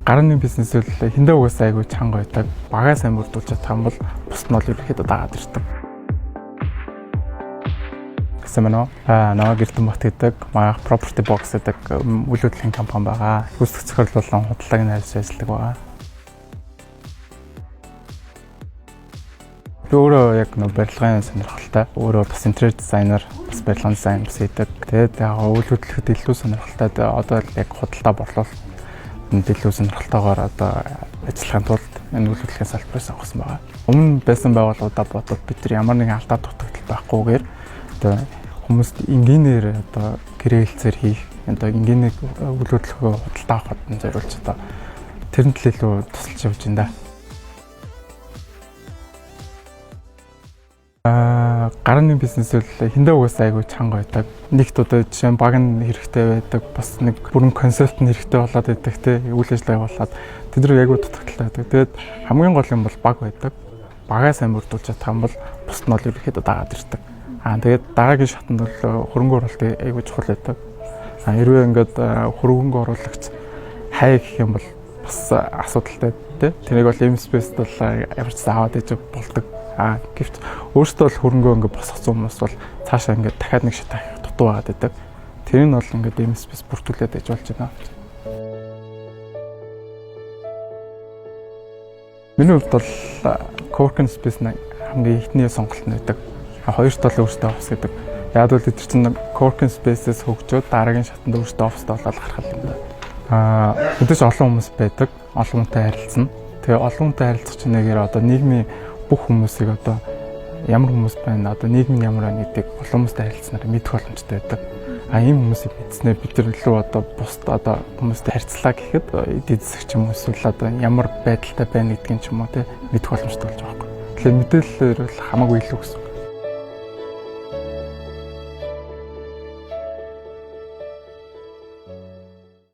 Гарны бизнес бол хиндэ угаасаа айгүй чанга байдаг. Багаа сайн бүрдүүлж чадах юм бол бусд нь бол ерөнхийдөө дагаад ирдэг. Гэсэн мэн үү? Намайг Эрдэнэбат гэдэг. Манай Property Box гэдэг үйл хөдлөлийн компани байгаа. Гүйцэтгэх захирал болон худалдааг нь харьцаж ажилладаг байгаа. Би өөрөө яг нөө барилгын сонирхолтой. Өөрөө бас интерьер дизайнер, бас барилгын дизайн бас хийдэг. Тэгээд яг үйл хөдлөхөд илүү сонирхолтой. Одоо л яг худалдаа борлуулалт илүү сонирхолтойгоор одоо ажиллахын тулд энэ үйл хөдлөлийн салбарыг сонгосон байгаа. Өмнө байсан байгууллагуудаа бодвол бид нар ямар нэгэн алдаа дутагдал байхгүйгээр одоо хүмүүст энгийнээр одоо гэрээлцээр хийх, одоо энгийнээр үйл хөдлөхөө худалдаа авахад нь зориулж одоо тэрэн тал илүү тусалж явж байна да. Гарны бизнес бол хиндэ угаасаа айгүй чанга байдаг. Нэгт одоо жишээ нь баг нь хэрэгтэй байдаг, бас нэг бүрэн концепт нь хэрэгтэй болоод байдаг те, үйл ажиллагаа явуулаад тэд нар айгүй дутагдaltaй байдаг. Тэгээд хамгийн гол юм бол баг байдаг. Багаа сайн бүрдүүлж чадах юм бол бусд нь бол ерөнхийдөө дагаад ирдэг. Тэгээд дараагийн шатанд бол хөрөнгө оруулалт айгүй чухал байдаг. Хэрвээ ингээд хөрөнгө оруулагч хай гэх юм бол бас асуудалтай те. Тэрийг бол M-Space бол ямар ч аваад иж болдог. Гэвч өөртөө бол хөрөнгөө ингээд босгосон хүмүүс бол цаашаа ингээд дахиад нэг шат ахих дутуу байгаад байдаг. Тэр нь бол ингээд M-Space бүртгүүлээд иж болж байна. Миний хувьд бол coworking space хамгийн эхний сонголт нь байдаг. Хоёр тал өөртөө офис гэдэг. Яг бол тэр чинь coworking space-ээс хөгжөөд дараагийн шатанд өөртөө оффистай болоод гарах юм да. Мэдээж олон хүмүүс байдаг. Олон хүнтэй харилцана. Тэгээ олон хүнтэй харилцах чинь нэгээр одоо нийгмийн бүх хүмүүсийг одоо ямар хүмүүс байна, одоо нийгэм нь ямар байна гэдгийг олон хүмүүстэй харилцсанаар мэдэх боломжтой байдаг. Ийм хүмүүсийг мэдснээр бид нар илүү одоо бусд одоо хүмүүстэй харьцлаа гэхэд эдийн засаг ч юм уу эсвэл одоо ямар байдалтай байна гэдгийг ч юм уу те мэдэх боломжтой болж байгаа байхгүй. Тэгэхээр мэдээлэлээр бол хамаагүй илүү гэсэн.